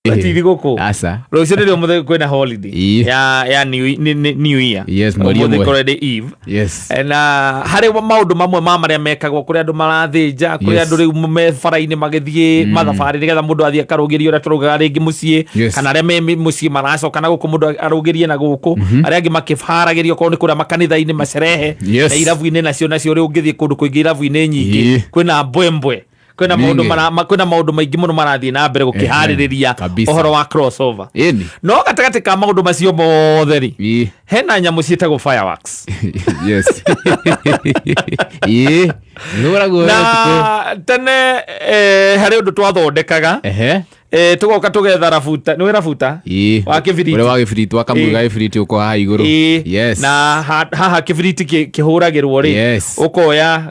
Ti thigũkũ. Aca. Rũciũ nĩrĩo mũthenya kwĩna holiday Ĩĩ. ya new year. Yes, mweri Ũmũthĩ ũmwe. kũrĩ eve. Yes. Na harĩ maũndũ mamwe ma marĩa mekagwo kũrĩa andũ marathĩnja, kũrĩa andũ rĩu me bara-inĩ magĩthiĩ mathabarĩ nĩgetha mũndũ athiĩ akarũgĩrio ũrĩa tũraugaga rĩngĩ mũciĩ, kana arĩa me mũciĩ maracoka na gũkũ mũndũ arũgĩrie na gũkũ, arĩa angĩ makĩharagĩrio okorwo nĩ kũrĩa makanitha-inĩ macerehe, na irabu-inĩ nacio rĩu ũngĩthiĩ kũndũ kũingĩ irabu-inĩ nyingĩ kwĩna mbwembwe, kwĩna maũndũ Nyingĩ. kwĩna maũndũ maingĩ mũno marathiĩ na mbere gũkĩharĩrĩria Kabisa. ũhoro wa crossover. Ĩni. No gatagatĩ ka maũndũ macio mothe rĩ, Ĩ. hena nyamũ ciĩtagwo fireworks. Yes. Ĩ. Ihũragwo Na ũtukũ. tene harĩ ũndũ twathondekaga. Ehe. Tũgoka tũgetha rabuta, nĩ rabuta Ĩ. wa kĩbiriti. Ũrĩa wa gĩbiriti wa kamũi Ĩ. ga gĩbiriti ũko haha igũrũ. Ĩ, Yes. na haha kĩbiriti kĩhũragĩrwo rĩ, Yes. ũkoya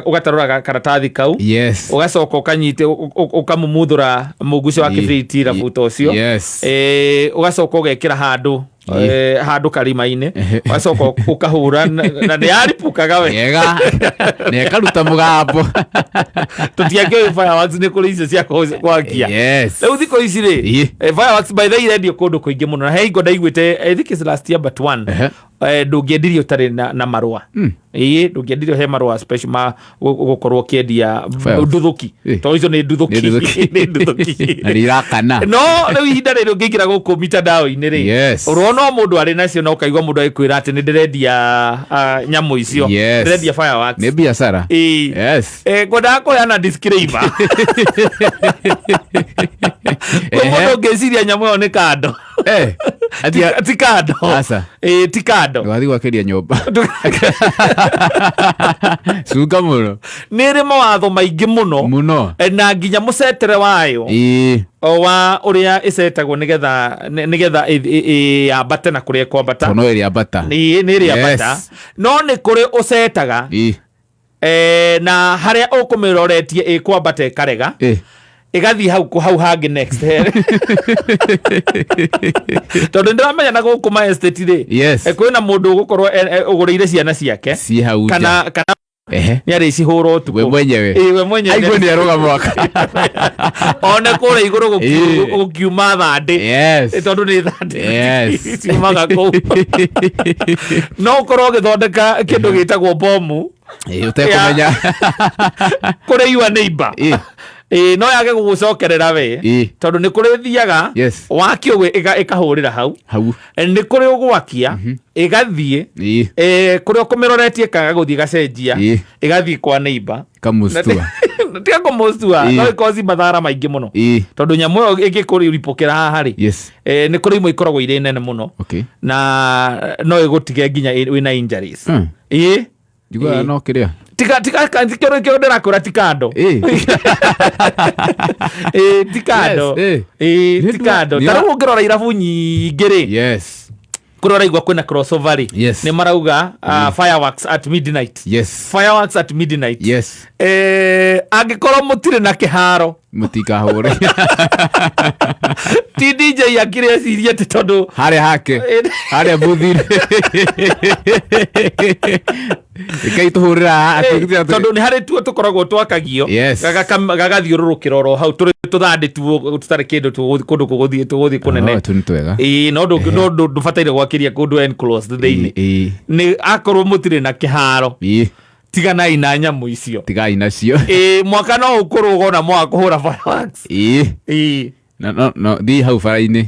ũgatarũra karatathi kau, Yes. ũgacoka ũkanyita ũkamumuthũra mũguco wa Ĩ. kĩbiriti rabuta ũcio. Yes. Ũgacoka ũgekĩra handũ Ĩ. handũ karima-inĩ, ũgacoka ũkahũra na nĩ yaripukaga we. Yega. Na ĩkaruta mũgambo. Tũtiakĩũĩ fireworks nĩ kũrĩ icio cia gwakia. Yes. Rĩu thikũ ici rĩ, Ĩ. Fireworks by the way irendio kũndũ kũingĩ mũno, na he hingo ndaiguĩte, I think it's last year but one, Ehe. Ndũngĩendirie ũtarĩ na marũa. Ĩĩ, ndũngĩendirie he marũa special ma gũkorwo ũkĩendia Fireworks. nduthũki, Ĩ. tondũ icio nĩ nduthũki. Nĩ nduthũki. Nĩ nduthũki. Na nĩ irakana. No rĩu ihinda rĩrĩ ũngĩingĩra gũkũ mitandao-inĩ rĩ, Yes. ũrona o mũndũ arĩ nacio na ũkaigua mũndũ agĩkwĩra atĩ nĩ ndĩrendia nyamũ icio, Yes. ndĩrendia fireworks. Nĩ biacara. Ĩĩ. Yes. Ngwendaga kũheana disclaimer. Kwĩ Ehe. mũndũ ũngĩciria nyamũ ĩyo nĩ kando. Eh, atia Ti kando. Aca. Ĩĩ, ti kando. Ndũgathiĩ gwakĩria nyũmba. Cunga mũno. Nĩ ĩrĩ mawatho maingĩ mũno. Mũno. Na nginya mũcetere wayo. Ĩĩ. O wa ũrĩa ĩcetagwo nĩgetha ĩyambate na kũrĩa ĩkwambata. Tondũ no ĩrĩambata. Ĩĩ, nĩ ĩrĩambata. Yes. No nĩ kũrĩ ũcetaga. Ĩĩ. Na harĩa ũkũmĩroretie ĩkwambata ĩkarega. Ĩĩ. Ĩgathiĩ hau hangĩ next. Tondũ ndĩramenya na gũkũ ma estate rĩ, Yes. Kwĩna mũndũ ũgũkorwo ũgũrĩire ciana ciake. Ciĩ hau nja. Kana Ehe. nĩ arĩcihũra ũtukũ. We mwenyewe. Ĩĩ, we mwenyewe. Aigue nĩ arũgama mwaka. One kũrĩa igũrũ Ĩĩ. gũkiuma thandĩ. Yes. Tondũ nĩ thandĩ. Yes. Ciumaga kũu. No ũkorwo ũgĩthondeka kĩndũ gĩtagwo bomu. Ĩĩ, ũtekũmenya. Kũrĩ your neighbor. Ĩĩ. Ĩĩ, no yage gũgũcokerera we. Ĩĩ. Tondũ nĩ kũrĩ thiaga. Yes. Wakia ũguo ĩkahũrĩra hau. Hau. Nĩ kũrĩ ũgwakia, ĩgathiĩ. Ĩĩ. Kũrĩa ũkũmĩroretie ĩkaga gũthiĩ ĩgacenjia. Ĩĩ. Ĩgathiĩ kwa neighbor. Ĩkamũctua. Tiga kũmũctua, Ĩĩ. no ĩkoci mathara maingĩ mũno. Ĩĩ. Tondũ nyamũ ĩyo ĩngĩkũripũkĩra haha rĩ, Yes. Nĩ kũrĩ imwe ikoragwo irĩ nene mũno. Okay. Na no ĩgũtige nginya wĩna injuries. Ĩĩ. Njiguaga Ĩĩ. no kĩrĩa. Tiga, tiga, kĩo kĩo ndĩrakwĩra ti kando. Ĩĩ. Ĩĩ, ti kando. Yes, Ĩĩ, Nĩ ti ndua- kando. nĩ Ta rĩu ũngĩrora irabu nyingĩ rĩ, Yes. kũrĩa ũraigua kwĩna crossover rĩ, Yes. nĩ marauga, fireworks at midnight. Yes. Fireworks at midnight. Yes. Angĩkorwo mũtirĩ na kĩharo, Mũtikahũre. Ti DJ akire ecirie atĩ tondũ harĩa hake, harĩa mbuthire. Rekei tũhũrĩra haha, Tondũ nĩ harĩ tuo tũkoragwo twakagio, Yes. Gagathiũrũrũkĩra oro hau tũrĩ tũthandĩ tuo tũtarĩ kĩndũ kũndũ tũgũthiĩ kũnene. Oh, tũ nĩ twega. Ĩĩ, no ndũbataire gwakĩria kũndũ enclosed thĩinĩ. Ĩĩ. Nĩ akorwo mũtirĩ na kĩharo, Ĩĩ. tiganai na nyamũ icio. Tigai nacio. Ĩĩ, mwaka no ũkũrũga ona mwaka kũhũra fireworks. Ĩĩ. Ĩĩ. No, no, no, thiĩ hau bara-inĩ.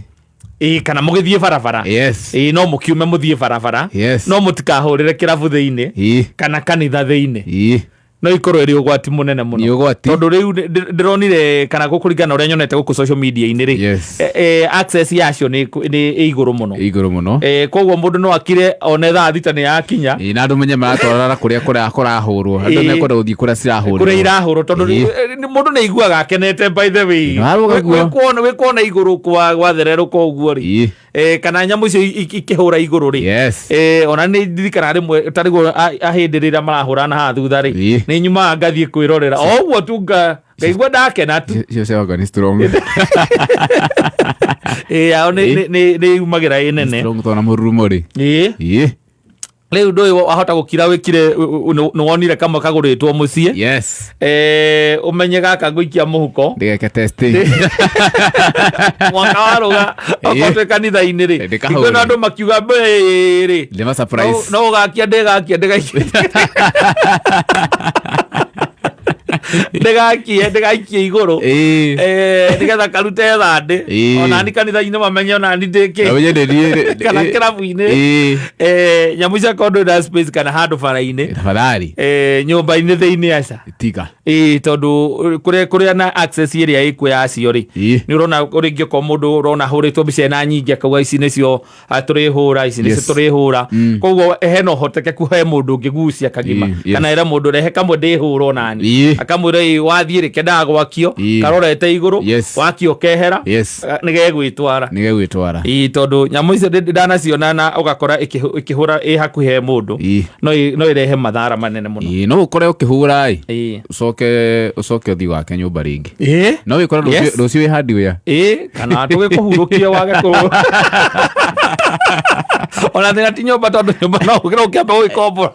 Ĩĩ, kana mũgĩthiĩ barabara. Yes. Ĩĩ, no mũkiume mũthiĩ barabara. Yes. No mũtikahũrĩre kĩrabu thĩinĩ. Ĩĩ. Kana kanitha thĩinĩ. Ĩĩ. No ikorwo ĩrĩ ũgwati mũnene mũno. Nĩ ũgwati. Tondũ rĩu ndĩronire kana gũkũringana na ũrĩa nyonete gũkũ social media-inĩ rĩ. Yes. Access yacio nĩ ĩ igũrũ mũno. Ĩ igũrũ mũno. Koguo mũndũ no akire one thaa 6 nĩ yakinya. Ĩĩ, na andũ menye maratwarana kũrĩa kũrahũrwo. Andũ Ĩĩ. mekwenda gũthiĩ kũrĩa cirahũrwo. Kũrĩa irahũrwo tondũ Ĩĩ. Mũndũ nĩ aiguaga akenete by the way. Nĩ warũga guo. Wĩ kuona igũrũ gwathererũka ũguo rĩ. Ĩĩ. Kana nyamũ icio ikĩhũra igũrũ rĩ. Yes. Ona nĩ ndirikanaga rĩmwe ta rĩguo ahĩndĩ rĩrĩa marahũrana haha thutha rĩ. Ĩĩ. Nĩ nyumaga ngathiĩ kwĩrorera. O ũguo tu ngaigua ndakena tu. Icio cia nĩ strong. Ĩĩ, yao Ĩĩ. nĩ yumagĩra ĩ nene. Strong tondũ na mũrurumo rĩ. Ĩĩ. Ĩĩ. Rĩu ndũĩ wahota gũkira wĩkire nĩ wonire kamwe kagũrĩtwo mũciĩ. Ũmenye gaka ngũikia mũhuko. Ndigeke testing. Mwaka wa rũga okorwo twĩ kanitha-inĩ rĩ, Ndĩkahũre. kwĩna andũ makiuga mbĩrĩ. Ndĩma surprise. No ũgakia ndĩgakia ndĩgaikie ndĩgakie ndĩgaikie igũrũ. Nĩgetha karute thandĩ. Onani kanitha-inĩ mamenye onani ndĩkĩ Amenye nĩ niĩ. kana kĩrabu-inĩ. Nyamũ icio akorwo ndũrĩ na space kana handũ bara-inĩ, Tafadhali. Nyũmba-inĩ thĩinĩ aca. Tiga. Ĩĩ, tondũ kũrĩa na access ĩrĩa ĩkuo yacio rĩ, nĩ ũrona rĩngĩ okorwo mũndũ ũrona hũrĩtwo mbica ĩna nyingĩ akauga ici nĩcio tũrĩhũra, ici nĩcio tũrĩhũra. Koguo hena ũhotekeku he mũndũ ũngĩgucia kagima kana ĩre mũndũ rehe kamwe ndĩhũra onani, akamwĩra ĩ wathiĩ rĩ kendaga gwakio karorete igũrũ, wakio kehera, nĩgegwĩtwara. Nĩgegwĩtwara. Ĩĩ, tondũ nyamũ icio ndanaciona na ũgakora ĩkĩhũra ĩ hakuhĩ he mũndũ, no ĩrehe mathara manene mũno. Ĩĩ, no ũkore ũkĩhũra ĩ, ũcoke ũthiĩ wake nyũmba rĩngĩ. No wĩkore rũciũ wĩ hardware. Ĩĩ, kana tũgĩkũhurũkie wage kũ ona thĩna ti nyũmba, tondũ nyũmba no ũkĩra ũkĩambe gũgĩkombora.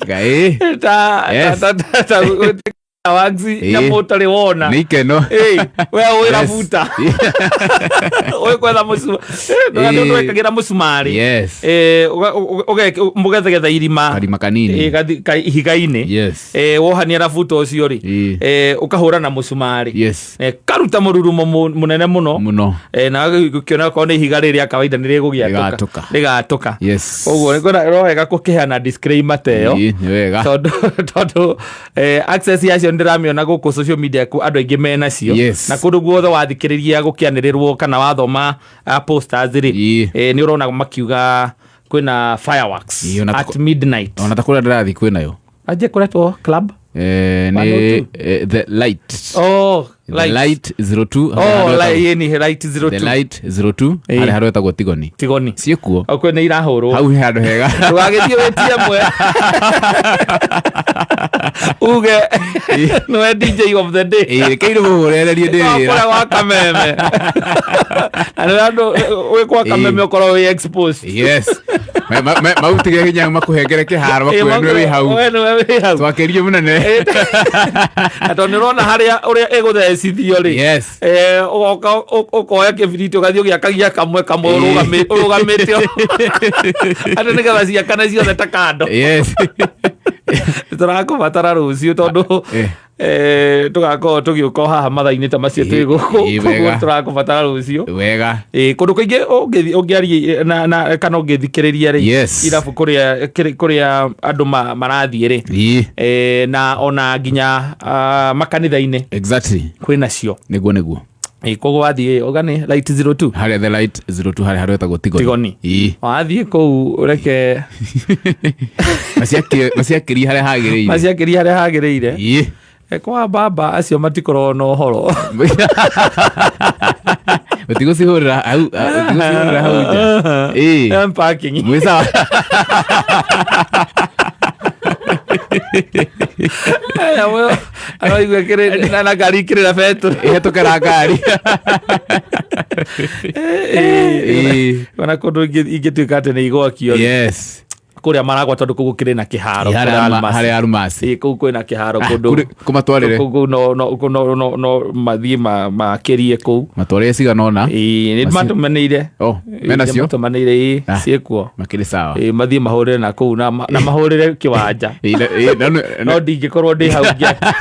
Ngai. Ta ta waxi nyamũ ũtarĩ wona. Nĩ ikeno. Ĩĩ, we wĩra buta ũĩ kwetha mũcumarĩ, ndũ wekagĩra mũcumarĩ. Mũgethegetha irima. Karima kanini. Ihiga-inĩ. Wohania na buta ũcio rĩ, ũkahũra na mũcumarĩ. Karuta mũrurumo mũnene mũno. Mũno. Na gũkĩona okorwo nĩ ihiga rĩrĩa kawaida nĩ rĩgũgĩatũka. Rĩgatũka. Rĩgatũka. Koguo nĩ wega gũkĩheana disclaimer ta ĩyo. Ĩĩ, nĩ wega. Tondũ access yacio nĩ ndĩramĩona gũkũ social media ku andũ aingĩ menacio. Na kũndũ guothe wathikĩrĩria gũkĩanĩrĩrwo kana wathoma posters rĩ, nĩ ũrona makiuga kwĩna fireworks Ĩĩ, ona at midnight. Ona ta kũrĩa ndĩrathiĩ kwĩnayo. Anjie kũretwo club. Nĩ 102. The Light. Oh, The Light. Light 02. Oh, harĩa handũ ĩĩ, nĩ Light The 02. Light 02, harĩa handũ hetagwo Tigoni. Tigoni. Ciĩkuo. O kwĩ nĩ irahũrwo. Hau he handũ hega. Ndũgagĩthiĩ wĩtie mwe uge nĩwe DJ of the day. Ĩĩ, reke irĩ mũhũrererie ndĩ wĩra. Kũrĩa gwa Kameme na nĩ andũ wĩ kwa Kameme ũkorwo wĩ exposed. Yes. Mautige hinya makũhengere kĩharo makuwe nĩwe wĩ hau. We nĩwe wĩ hau. Twakĩrie mũnene. Na tondũ nĩ ũrona harĩa ũrĩa ĩgũthecithio rĩ, ũgoka ũkoya kĩbiriti ũgathiĩ ũgĩakagia kamwe kamwe ũrũgamĩte atĩ nĩgetha ciakane ciothe ta kando. Tũrakũbatara rũciũ tondũ tũgakorwo tũgĩũka o haha mathaa-inĩ ta macio twĩ gũkũ. Wega. Koguo tũrakũbatara rũciũ. Wega. Kũndũ kũingĩ ũngĩaria na kana ũngĩthikĩrĩria rĩ, irabu kũrĩa kũrĩa andũ marathiĩ rĩ, na ona nginya makanitha-inĩ kwĩnacio. Nĩguo. Koguo wathiĩ ũgani Light 02. Harĩa The Light 02, harĩa handũ hetagwo Tigoni. Tigoni. Wathiĩ kũu ũreke Maciakĩrie harĩa hagĩrĩire. Maciakĩria harĩa hagĩrĩire. Kwa baba acio matikoragwo na ũhoro. Ũtigũcihũrĩra hau, ũtigũcihũrĩra hau nja. Em parking. Mwĩ sawa. Aroigua kĩrĩ na ngari ikĩrĩ na betũrũ. Ĩhetũkĩra ngari. Ona kũndũ ingĩtuĩka atĩ nĩ igwakio rĩ, kũrĩa maragwa tondũ kũu gũkĩrĩ na kĩharo Harĩa kũrĩa Almasi. Harĩa Almasi. Ĩĩ, kũu kwĩna kĩharo kũndũ Kũmatwarĩre. Kũu no mathiĩ makĩrie kũu. Matwarĩre cigana ũna. Ĩĩ, nĩ matũmanĩire. Oh, menacio? Matũmanĩire, ĩĩ, ciĩkuo. Makĩrĩ sawa. Ĩĩ, mathiĩ mahũrĩre na kũu na mahũrĩre kĩwanja. Ĩĩ, No ndingĩkorwo ndĩ hau ngĩakia.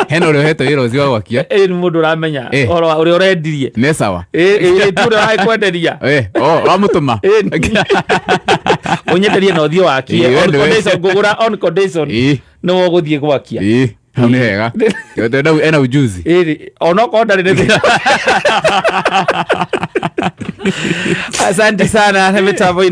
Hena ũrĩa ũhetwo wĩra ũcio wa gwakia. Ĩĩ, nĩ mũndũ ũramenya ũhoro wa ũrĩa ũrendirie. Nĩ sawa. Ĩĩ, ĩĩ, ti ũrĩa ũragĩkwenderia. Oh, ũramũtũma. Ĩĩ, ũnyenderie na ũthiĩ wakie. Ĩĩ, we On nĩwe. condition, ngũgũra on condition. Nĩwe ũgũthiĩ gwakia. Ĩĩ, hau nĩ hega. Tondũ ena ujuzi. Ĩĩ, onokorwo ndarĩ nĩ thĩna. Asante sana nĩ mĩtambo.